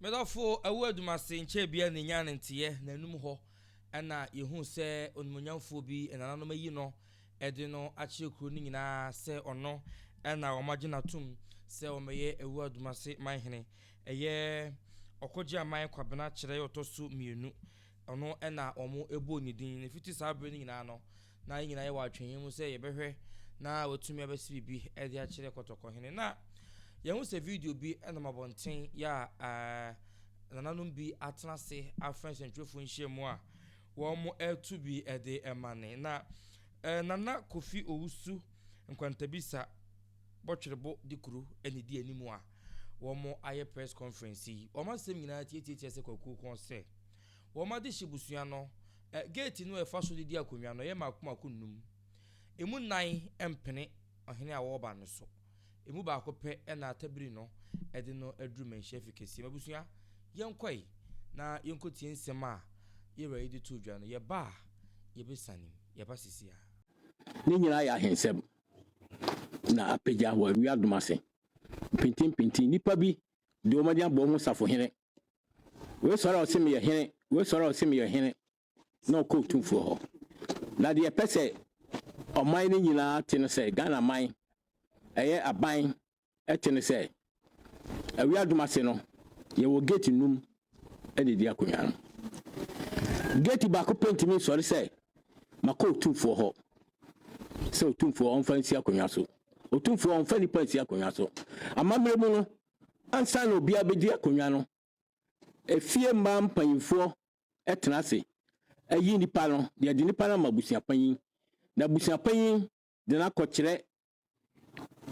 Medɔfo ɛwɔ adumase nkyɛn bia ne nya ne nteɛ n'anum hɔ ɛna yɛhu sɛ onimonyamfoɔ bi nananom ayi no ɛde no akyerɛ kuro no nyinaa sɛ ɔno ɛna wɔn agye n'atom sɛ wɔmɛyɛ ɛwɔ adumase manhene. Ɛyɛ Ɔkɔgye Aman Kwabena Kyerɛ ɔtɔ so mmienu, ɔno ɛna wɔn ɛbɔ ne din. Na fiti saa berɛ no nyinaa no, na yɛn nyinaa yɛwɔ atwɛnyɛ mu sɛ yɛbɛhwɛ na watumi abɛsi biribi ɛde akyerɛ Kɔtɔkɔhene. Na yɛn ho sɛ video bi ɛnam abɔnten yɛ a nananom bi atena ase afrɛ nsɛntwerɛfoɔ nhyiamu a wɔn ɛreto bi ɛde ɛma ne. Na Nana Kofi Owusu Nkwantabisa Bɔtwerebo de kuro ɛna di anim a wɔn ayɛ press conference yi. Wɔn asɛm nyinaa tiatiatia sɛ kwakuo kɔn sɛ wɔn adehye busua no gate no a ɛfa so de di akonnwa no ɛyɛ mako mako nnum. Emu nnan mpene ɔhene a wɔreba no so. Emu baako pɛ ɛna atabiri no ɛde no aduru manhyia fi kɛseɛ. Mabusua, yɛnkɔe na yɛnkɔtie nsɛm a yɛwura yi de to dwa no. Yɛba a yɛbɛsane mu. Yɛba sisi a. Ne nyinaa yɛ ahensɛm na apagya wɔ awia dom ase. Mpintinpintin, nnipa bi de wɔn ani abɔ wɔn ho safohene. Wei sɔre a ɔse meyɛ hene, wei sɔre a ɔse meyɛ hene, na ɔkɔ otumfoɔ hɔ. Na deɛ ɛpɛ sɛ ɔman no nyinaa te no sɛ, Ghana man, ɛyɛ aban te no sɛ, awia dom ase no, yɛwɔ gate num na ɛdi akonnwa no. Gate baako pɛ ntumi nsɔre sɛ makɔ otumfoɔ hɔ sɛ otumfoɔ ɔmfa nsi akonnwa so. Otumfoɔ ɔmfa nipa nsi akonnwa so. Amammerɛ mu no, ansa na obiara bɛdi akonnwa no, efie mmaa mpanyinfoɔ tena ase ayi nipa no, deɛ de nipa no ama abusuapanyin. Na abusuapanyin de no akɔkyerɛ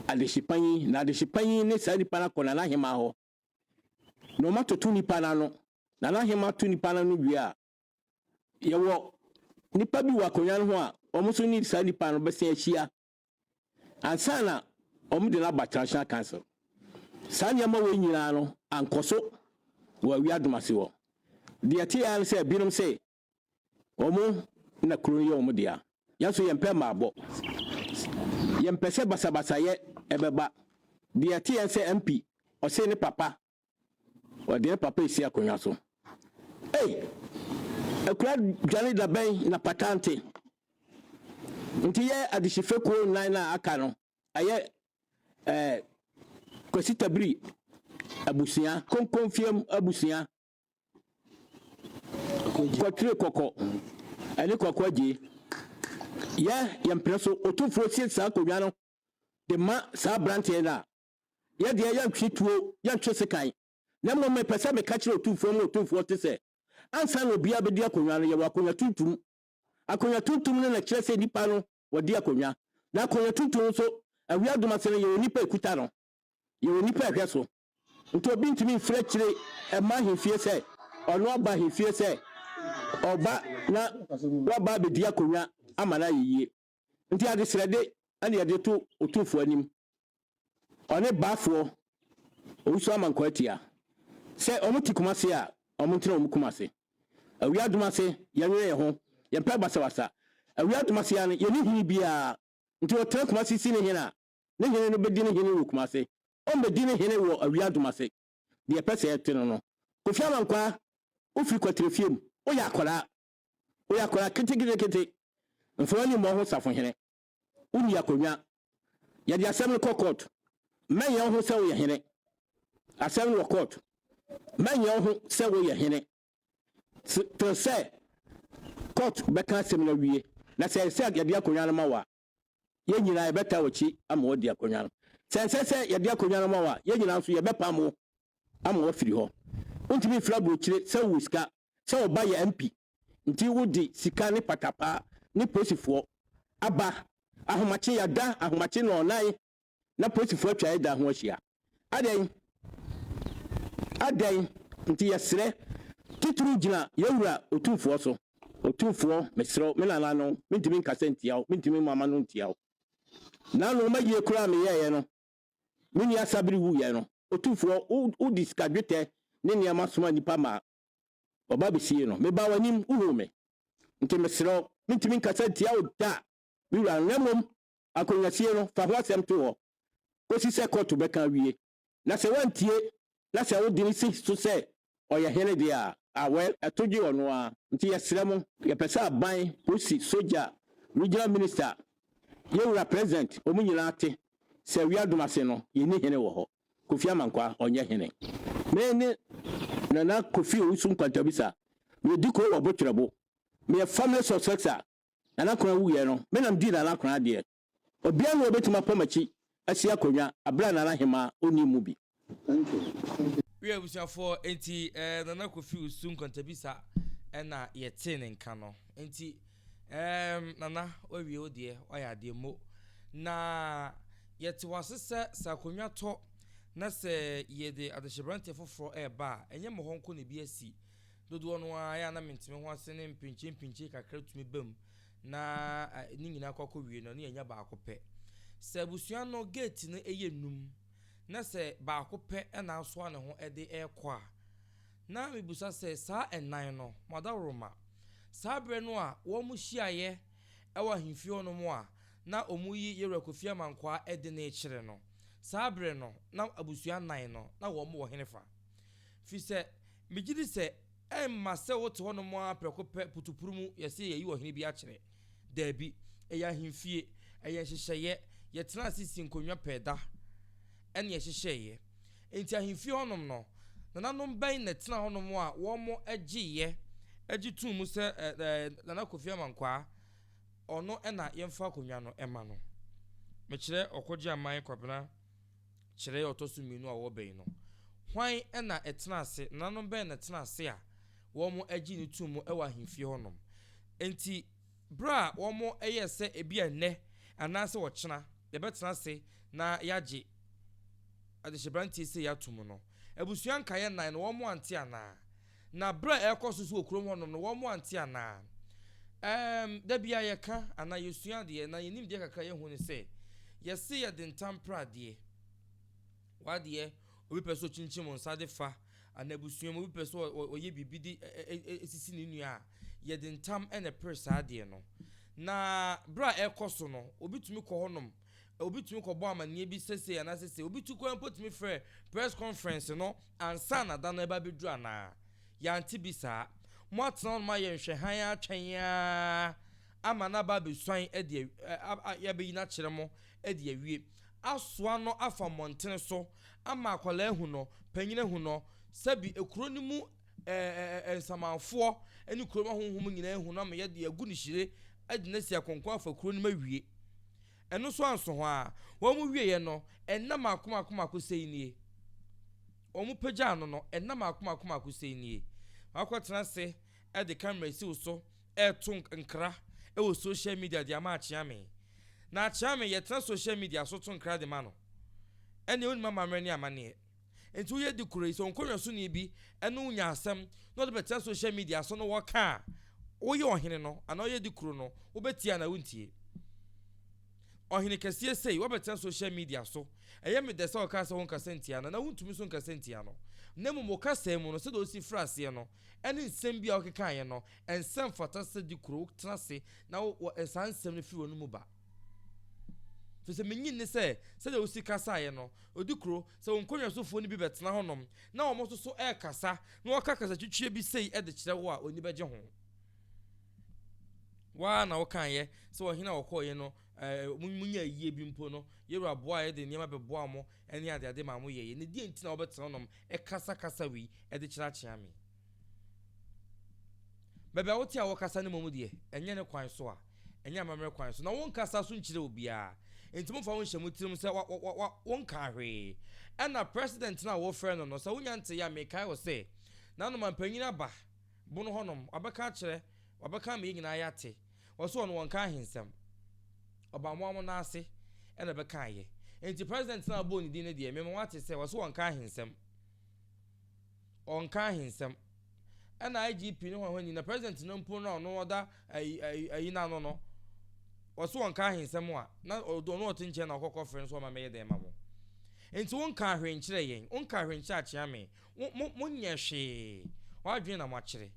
adehyepanyin, na adehyepanyin ne saa nipa no akɔ nana hemaa hɔ. Na wɔatoto nipa no ano. Nana hemaa to nipa no ano wie a, yɛwɔ nipa bi wɔ akonnwa no ho a wɔn nso ne saa nipa no bɛsan ahyia ansa na wɔn de no aba Traditional Council. Saa nneɛma wei nyinaa no ankɔ so wɔ awia dom ase hɔ. Deɛ ɛte ara ne sɛ binom se wɔn na kuro no yɛ wɔn dea. Yɛn nso yɛmpɛ mmaabɔ. Yɛmpɛ sɛ basabasayɛ ɛbɛba. Deɛ ɛte yɛn sɛ MP ɔse ne papa ɔde ne papa esi akonnwa so. Ei! Akura dwane da bɛn na pata nte? Nti yɛ adehyefekuo nnan no a aka no ɛyɛ ɛɛ Kwasi Tabiri abusua, Konkonfiam abusua, Kɔtire Kɔkɔ ɛne Kɔkɔ Agye. Yɛ yɛmpene so Otumfoɔ sie saa akonnwa no de ma saa aberanteɛ no a, yɛ deɛ yɛntwe tuo, yɛntwe sekan. Na mmom mepɛ sɛ meka kyerɛ Otumfoɔ ma Otumfoɔ te sɛ, ansa na obiara bɛdi akonnwa no, yɛwɔ akonnwa tuntum. Akonnwa tuntum no na ɛkyerɛ sɛ nipa no wɔdi akonnwa. Na akonnwa tuntum nso, awia dom ase no, yɛwɔ nipa ɛkuta no. Yɛwɔ nipa ɛhwɛ so. Nti obi ntumi mfiri akyire mma ahemfie sɛ ɔno aba ahemfie sɛ ɔba na waba abɛdi akonnwa ama no ayɛ yie. Nti adesrɛde na yɛde to Otumfoɔ anim, ɔne Baafoɔ Owusu Amankwaa Atia, sɛ wɔn te Kumase a, wɔn ntena wɔn Kumase. Awia adom ase, yɛnwene yɛn ho, yɛmpɛ basabasa. Awia adom ase ara no, yɛnni hene biara. Nti ɔtena Kumase si ne hene a, ne hene no bɛdi ne hene wɔ Kumase. Ɔmmɛdi ne hene wɔ Awia adom ase. Deɛ yɛpɛ sɛ yɛte no no. Kofi Amankwaa, wofiri Kwatirefie mu, woyɛ akwadaa. Woyɛ akwadaa ketekete. Mfa w'ani mmɔ ho safohene. Wonni akonnwa. Yɛde asɛm no kɔ court. Mɛnyɛ wo ho sɛ woyɛ hene. Asɛm no wɔ court. Mɛnyɛ wo ho sɛ woyɛ hene. Till sɛ court bɛka asɛm no awie. Na sɛ ɛsɛ yɛde akonnwa no ma wo a, yɛn nyinaa yɛbɛtaa w'akyi ama woadi akonnwa no. Sɛ ɛnsɛ sɛ yɛde akonnwa no ma wo a, yɛn nyinaa nso yɛbɛpam wo ama woafiri hɔ. Wontumi mfiri aburokyire sɛ wowɔ sika, sɛ wo ba yɛ MP nti wode sika ne patapaa ne polisifoɔ aba ahomakye, yɛada ahomakye nnɔnnan na polisifoɔ atwa yɛn dan ho ahyia. Adɛn? Adɛn nti yɛsrɛ titiriw gyina yɛn wura Otumfoɔ so. Otumfoɔ, mesrɛ wo, me nana no, mentumi nkasa ntia wo, mentumi mma m'ano ntia wo. N'ano m'ayie koraa a meyɛeɛ no, me nua Sabiri wuiɛ no, Otumfoɔ, wode sika dwetɛ ne nneɛma somaa nnipa maa wɔba bɛsiee no. Mebaa w'anim, wohuu me. Nti mesrɛ wo, mentumi nkasa ntia wo da, me wura no, na mmom akonnwasie no, fa ho asɛm to hɔ kɔsi sɛ kɔɔto bɛka awie. Na sɛ woantie, na sɛ wode no si so sɛ ɔyɛ hene deɛ a, awɛ, ɛto gye ɔno ara. Nti yɛsrɛ mo, yɛpɛ sɛ aban, polisi, sogya, regional minister, yɛn wura president, wɔn nyinaa te sɛ Wiadom ase no, yɛnni hene wɔ hɔ. Kofi Amankwah, ɔnyɛ hene. Me ne Nana Kofi Owusu Nkwantabisa, meyɛ Dikoo wɔ Botwerɛbo. Meyɛ family successor. Nana Kron wuiɛ no, me na medii Nana Kron adeɛ. Obiara nni hɔ a obetumi apam m'akyi asi akonnwa bere a Nana Hemaa onni mu bi. Wiɛ abusuafoɔ, enti eh, Nana Kofi Osu Nkwantabisa ɛna yɛtee ne nka no. Enti ehm, Nana wawie wo deɛ, wayɛ adeɛ mo. Na yɛte wo ase sɛ, sɛ akonnwa tɔ na sɛ yɛde adehyeberanteɛ foforɔ ɛreba a, ɛnyɛ mmɔhɔ nko na ebi asi. Dodoɔ no ara ɛyɛ a na mente me ho ase ne mpinkye mpinkye kakra tumi ba mu. na ne nyinaa kɔ akɔwie no, na yɛanya baako pɛ. Sɛ abusua no gate no yɛ num, na sɛ baako pɛ na asoa ne ho de rekɔ a, na mebisa sɛ saa nnan no, mo adaworoma, saa berɛ no a wɔhyiaeɛ wɔ ahemfie hɔnom a na wɔyi Yɛwura Kofi Amankwaa de no rekyerɛ no, saa berɛ no, na abusua nnan no, na wɔn wɔ henefa? Firi sɛ, megye di sɛ Ɛmma sɛ wote hɔnom ara prɛko pɛ putupuru mu yɛse yɛayi ɔhene bi akyerɛ. Daabi, ɛyɛ ahemfie, ɛyɛ nhyehyɛeɛ, yɛtenaa ase sii nkonnwa pɛɛ da ɛne yɛhyehyɛeɛ. Enti ahemfie hɔnom no, nananom bɛn na ɛtenaa hɔnom a wɔgyeeɛ gye too mu sɛ Nana Kofi Amankwaa, ɔno na yɛmfa akonnwa no mma no? Mekyerɛ Ɔkɔgye Aman Kwabena. Kyerɛ a ɔtɔ so mmienu a wɔbɛn no. Hwan na ɛtena ase, nananom bɛn na ɛtena ase a wɔgye no tom wɔ ahemfie hɔnom? Enti, bere a wɔyɛɛ sɛ ebia nnɛ anaasɛ ɔkyena yɛbɛtena ase na yɛagye adehyeberanteɛ sei atom no, abusua nkaeɛ nnan no, wɔante anaa? Na bere a ɛrekɔ so nso wɔ kurom hɔnom no, wɔante anaa? Ɛɛm, da biara yɛka anaa yɛsua adeɛ, na yɛn nimdeɛ kakra a yɛahu ne sɛ, yɛse yɛde ntam pra adeɛ. W'adeɛ, obi pɛ sɛ ɔkyinkyim wo nsa de fa, anaa abusua mu obi pɛ sɛ ɔyɛ biribi de sisi ne nua a, yɛde ntam na ɛpere saa adeɛ no. Na bere a ɛrekɔ so no, obi tumi kɔ hɔnom, obi tumi kɔbɔ amanneɛ bi sɛ sei anaasɛ sei, obi tu kwan mpo tumi frɛ press conference no Ansa na da no reba abɛduru anaa? Yɛante bi saa. Moatena hɔnom ayɛ nhwɛhan ara twɛn ara ama no aba abɛsuan de yɛabɛyi no akyerɛ mo de awie. Asoa no afa mmɔntene so ama akwadaa ahu no, panin ahu no, sɛbi kuro no mu nsamanfoɔ ne kurom ahonhom nyinaa ahu no ama yɛde agu no hyire de no asi akɔnkɔn afa kuro no mu awie. Ɛno nso anso hɔ ara. Wɔwieeɛ no, nna mmaako mmaako mmaako sei nie. Wɔpagyaa no no, nna mmaako mmaako mmaako sei nie. Wakɔtena ase de camera asi wo so reto nkra wɔ social media de ama Akyeame. Na Akyeame, yɛtena social media so to nkra de ma no. Ɛnneɛ wonim amammerɛ ne amanneɛ. Nti woyɛ di koro yi, sɛ nkonnwasoni bi ne wo nya asɛm na ɔde bɛtena social media so na wɔka a, woyɛ ɔhene no anaa woyɛ di koro no, wobɛtie anaa wontie? Ɔhene kɛseɛ sei, woabɛtena social media so. Ɛyɛ me dɛ sɛ ɔkaa sɛ wonkasa ntia no, na wontumi nso nkasa ntia no. Na mmom wo kasaa mu no, sɛdeɛ ɔsi firi aseɛ no, ɛne nsɛm bi a wokekaeɛ no, ɛnsɛ mfata sɛ di koro wotena ase na wo, saa nsɛm no firi w'anomu ba. Firi sɛ menyi nni sɛ, sɛdeɛ wosi kasaeɛ no, odi koro, sɛ wo nkonnwasofoɔ no bi bɛtena hɔnom na wɔn nso so rekasa na wɔka kasatwitwie bi sei de kyerɛ wo a, w'ani bɛgye ho. Wo ara na wokaeɛ sɛ ɔhene a ɔkɔeɛ no, monyaa ayie bi mpo no, Yɛwura boaeɛ de nneɛma bɛboaa mo ne adeade maa moyɛeɛ. Na deɛn nti na wobɛtena hɔnom kasa kasa wei de kyerɛ Akyeame? Baabi a wote a wɔkasa no mmom deɛ, ɛnyɛ ne kwan so a, ɛnyɛ amammerɛ kwan so, na wonkasa so nkyerɛ obiara. Enti momfa wo nhyɛ mo tirim sɛ wa, wa, wa, wonkaa hwee. Ɛna president no a wofrɛ no no, sɛ wonya nteeɛ a, mekae wo sɛ, n'ano mampanyin aba bono hɔnom, wabɛka akyerɛ, wabɛka ama yɛn nyinaa yɛate. Wɔse ɔno wɔnka ahensɛm. Ɔba mo mo nan ase ɛna ɛbɛkaeɛ. Enti president no a wobɔɔ ne din no deɛ, mema woate sɛ, wɔse wɔnka ahensɛm. Ɔnka ahensɛm. Ɛna IGP ne hwan hwan nyina president no mpo no a ɔno ɔda ayi ayi ayi n'ano no ɔso ɔnka ahensɛm a na ɔno ɔte nkyɛn na ɔkɔkɔ frɛ no so ɔma mɛyɛ dɛn ma mo. Nti wonka hwee nkyerɛ yɛn, wonka hwee nkyerɛ Akyeame, mo mo monyɛ hwee, w'adwene na moakyere.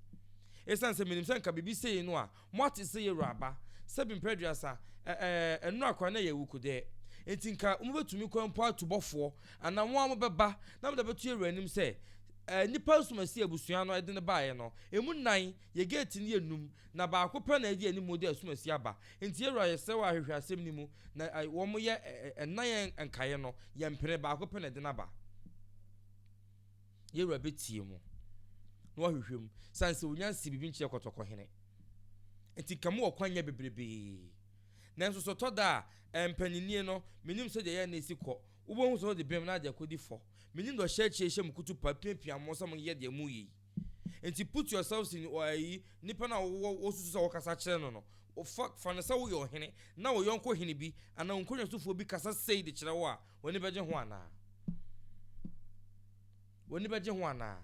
Esiane sɛ menim sɛ nka biribi sei no a Moate sɛ yɛn wura aba, sɛbi mprɛ aduasa, ɛ, ɛ, nnora koraa na ɛyɛ awukudeɛ. Enti nka mobɛtumi koraa mpo atu bɔfoɔ, anaa mo ara mobɛba, na mode abɛto yɛn wura anim sɛ, Nnipa asumasie abusua no de no baeɛ no, emu nnan, yɛ geeti no yɛ nnum, na baako pɛ na adi anim de asumasie aba. Enti yɛn wura, yɛsrɛ wo ara hwehwɛ asɛm no mu, na wɔyɛ nnan nkaeɛ no, yɛmpene, baako pɛ na ɛde no aba. Yɛn wura bɛtie mu, na wahwehwɛ mu, sane sɛ ɔnya nsi biribi nkyerɛ kɔtɔkɔhene. Enti nka mowɔ kwan nyɛ bebrebee. Nanso sɛ ɔtɔ da a, mpaninnie no, mennim sɛdeɛ ɛyɛ a na ɛsi kɔ. Wobɛhu sɛ wode bem na ade akɔdi fɔ. Menim deɛ ɔhyɛ akyire hyɛ mo kutupa piapia mo sɛ monyɛ deɛ moreyɛ yi. Nti put yourselves in ayi nipa no a wowɔ wosusu sɛ wokasa kyerɛ no no. Fa fa no sɛ woyɛ ɔhene na wo yɔnko hene bi anaa wo nkonnwasofoɔ bi kasa sei de kyerɛ wo a, w'ani bɛgye ho anaa? W'ani bɛgye ho anaa?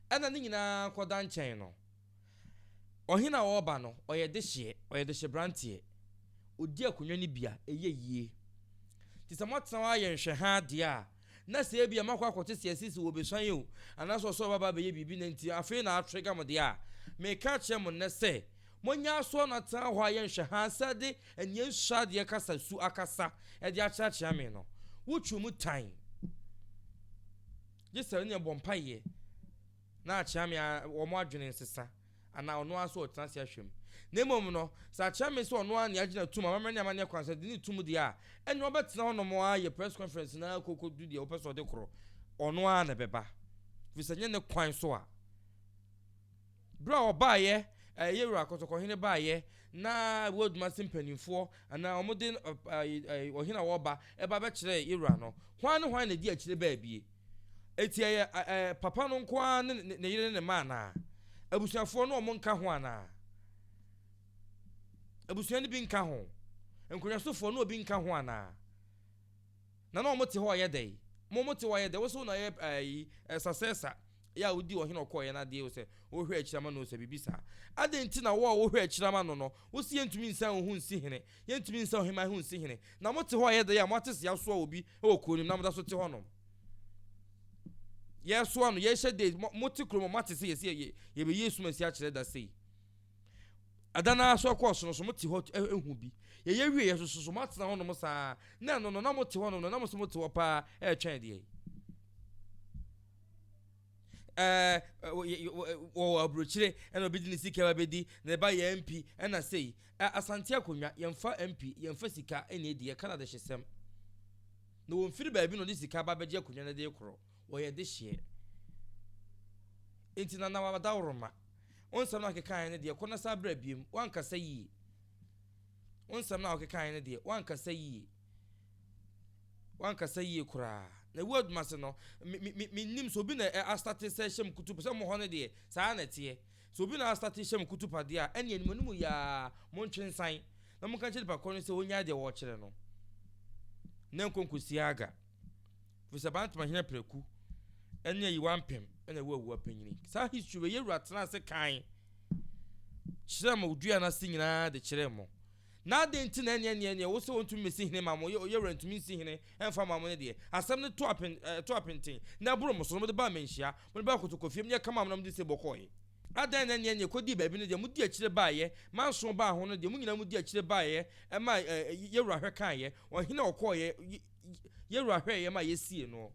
Ɛna ne nyinaa kɔda nkyɛn no. Ɔhene a ɔreba no, ɔyɛ dehyeɛ, ɔyɛ dehye-branteɛ. Ɔdi akonnwa no bi a, ɛyɛ yie. Nti sɛ moatena hɔ ayɛ nhwɛhaa deɛ a, na sɛ ebia moakɔ akɔte sɛ yɛse sɛ wɔbɛsuan o, anaasɛ ɔsɛ ɔba ba abɛyɛ biribi na nti afei na atrigger mo deɛ a, meka akyerɛ mo nnɛ sɛ, monyɛ asoɔ na atena hɔ ayɛ nhwɛhaa sɛ de aniɛ nsɔ adeɛ kasa su akasa de akyeakyea me no, wotwe mu tan. Gye sɛ ɛneɛ bɔ mpaeɛ. na akyea me a wɔn adwene nsesa, anaa ɔno ara nso ɔtena ase ahwɛ mu. Na mmom no, sɛ akyea me sɛ ɔno ara na agyina tum amammerɛ ne amanneɛ kwan so de ne tum deɛ a, ɛnneɛ ɔbɛtena hɔnom ara ayɛ press conference no ara kɔkɔdu deɛ ɔpɛ sɛ ɔde korɔ. Ɔno ara na ɛbɛba. Ɛfiri sɛ ɛnyɛ ne kwan so a. Berɛ a ɔbaeɛ, ɛyɛ wura Kɔtɔkɔhene baeɛ, na Wodumase mpanimfoɔ anaa wɔde ɔhene a wɔreba ɛba bɛkyerɛɛ yɛwura no, hwan ne hwan na ɛdi akyire baa bie? Enti ɛyɛ ɛɛ papa no nko ara ne ne yere ne ne mma anaa? Abusuafoɔ no wɔn nka ho anaa? Abusua no bi nka ho? Nkonnwasofoɔ no obi nka ho anaa? Na na wɔn te hɔ ɔyɛ dɛn? Mo mo te hɔ ɔyɛ dɛn? Wo so na ɔyɛ ɛyi ɛsasɛsa yɛ a wodi ɔhene ɔkɔɔyɛ no adeɛ sɛ wohwɛ akyiri ama no sɛ biribi saa. Adɛn nti na wo a wohwɛ akyiri ama no no wo si yɛntumi nsan wo ho nsi hene, yɛntumi nsan ɔheman ho nsi hene, na mote hɔ ɔyɛ dɛn a moate sɛ yɛasoa obi wɔ kuro no mu na moda so te hɔnom? Yɛsoa no, yɛhyɛ date, mote kurom a moate sɛ yɛsi yɛbɛyi esum asi akyerɛ da sei. Ada no ara so ɛkɔɔ so no so mote hɔ ehu bi. Yɛyɛ wie yɛ so so moatena hɔnom saa. Na ɛno no na mote hɔnom no na mo so mote hɔ paa ɛretwɛn deɛ. Ɛɛ wɔwɔ aburokyire ɛna obi de ne sika ba bɛdi na ɛba yɛ MP ɛna sei. Asante akonnwa yɛmfa MP yɛmfa sika ɛna edi yɛka na adehyesɛm. Na wɔmfiri baabi na ɔde sika ba bɛgye akonnwa no de rekorɔ. Wɔyɛ dehyeɛ. Enti Nana Wadaworoma, wo nsɛm no a wokekaeɛ no deɛ, kɔ na san bra biom. Woankasa yie. Wo nsɛm no a wokekaeɛ no deɛ, woankasa yie. Woankasa yie koraa. Na ɛwɔ adwuma no, mennim sɛ obi na astate sɛ hyɛ m kutu sɛ mo hɔ no deɛ, saa na ɛteɛ. Sɛ obi na astate hyɛ m kutu pa deɛ a, ɛne anim anim yaa montwe nsan. Na monka nkyerɛ nipa korɔ no sɛ ɔnnyae deɛ wɔrekyerɛ no, na nkɔ nkɔsi aga. Firi sɛ Bantama hene Prɛku ne Ayiwa Mpem na ɛwɔ Awuwa panyini. Saa history wei yɛwura tena ase kan kyerɛ mo dua no ase nyinaa de kyerɛ mo. Na adɛn nti na ɛneɛ neɛ neɛ wo sɛ wɔntumi mmɛsi hene ma mo, yɛwura ntumi nsi hene ɛmfa ma mo ne deɛ. Asɛm no to apen, to apenten na ɛboro mo so no mode ba amanhyia, mode ba kotokofie, mode kama mo na mode se bɔkɔɔe. Adɛn na ɛneɛ neɛ kɔdii baabi no deɛ modi akyire baeɛ, manso baa ho no deɛ mo nyinaa modi akyire baeɛ ɛma yɛwura hwɛ kaeɛ, ɔhene a ɔkɔeɛ yɛwura hwɛeɛ ma yɛsiee noɔ,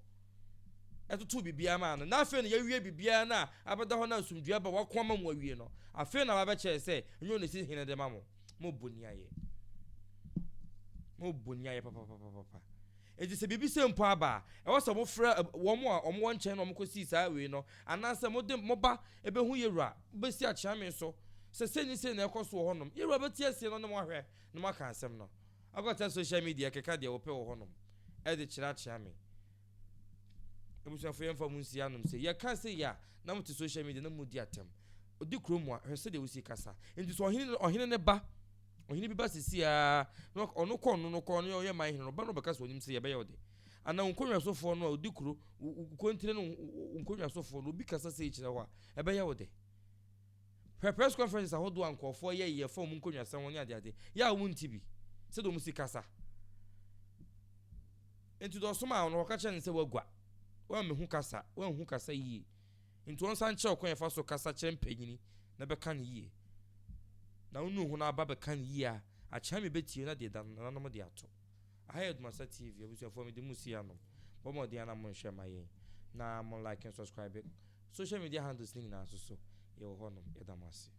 ɛtotoo biribiara maa no, na afei na yɛawie biribiara no a abɛda hɔ na asomdwoeɛ aba wako ama mo awie no, afei na wabɛkyerɛ sɛ ɛnyɛ ɔna ɛsi hene de ma mo. Mo boniayɛ. Mo boniayɛ papapapapa. Enti sɛ biribi sɛ mpo aba a, ɛwɔ sɛ mofrɛ wɔn a wɔwɔ nkyɛn na wɔkɔsii saa wei no, anaasɛ mode mo ba bɛhu yɛwura, mobɛsi akyeame so sɛ sei ne sei na ɛkɔ so wɔ hɔnom. Yɛwura bɛte aseɛ na ɔne mo ahwɛ na moaka asɛm no. Akɔtena social media keka deɛ wopɛ wɔ hɔnom de kyerɛ akyeame. Abusuafo yɛmfa mo nsi anom sɛ yɛka sei a na mote social media na modi atɛm. Odi kurom a hwɛ sɛdeɛ wosi kasa. Enti sɛ ɔhene ɔhene ne ba Ɔhene bi ba seesei ara, na ɔno kɔ ɔno no kɔ ɔno ɔyɛ man hene no, ɔba no ɔbɛka sɛ ɔnim sɛ yɛbɛyɛ wo de. Anaa wo nkonnwasofoɔ no a ɔdi kuro, wo kontire no wo nkonnwasofoɔ no, obi kasa sei kyerɛ wo a, ɛbɛyɛ wo de. Hwɛ press conferences ahodoɔ a nkurɔfoɔ yɛ yɛ fa wɔn nkonnwasɛm ho ne adeade, yɛ a wɔn nti bi, sɛdeɛ wɔn si kasa. Nti deɛ ɔsomaa wo no, ɔka kyerɛ no sɛ wagua, wammɛhu kasa, wanhu kasa yie. Nti ɔnsan nkyerɛ wo kwan a yɛfa so kasa kyerɛ mpanyini na bɛka no yie. Na wonu ho na aba bɛka no yie a, akyea me bɛtie na deɛ da no nananom de ato. Aha yɛ Adumasa TV, abusuafoɔ mede mo si anom. Bɔ mmɔden ara na monhwɛ ma yɛn na mo like and subscribe. Social media handles no nyinaa nso so, yɛwɔ hɔnom. Yɛda mo ase.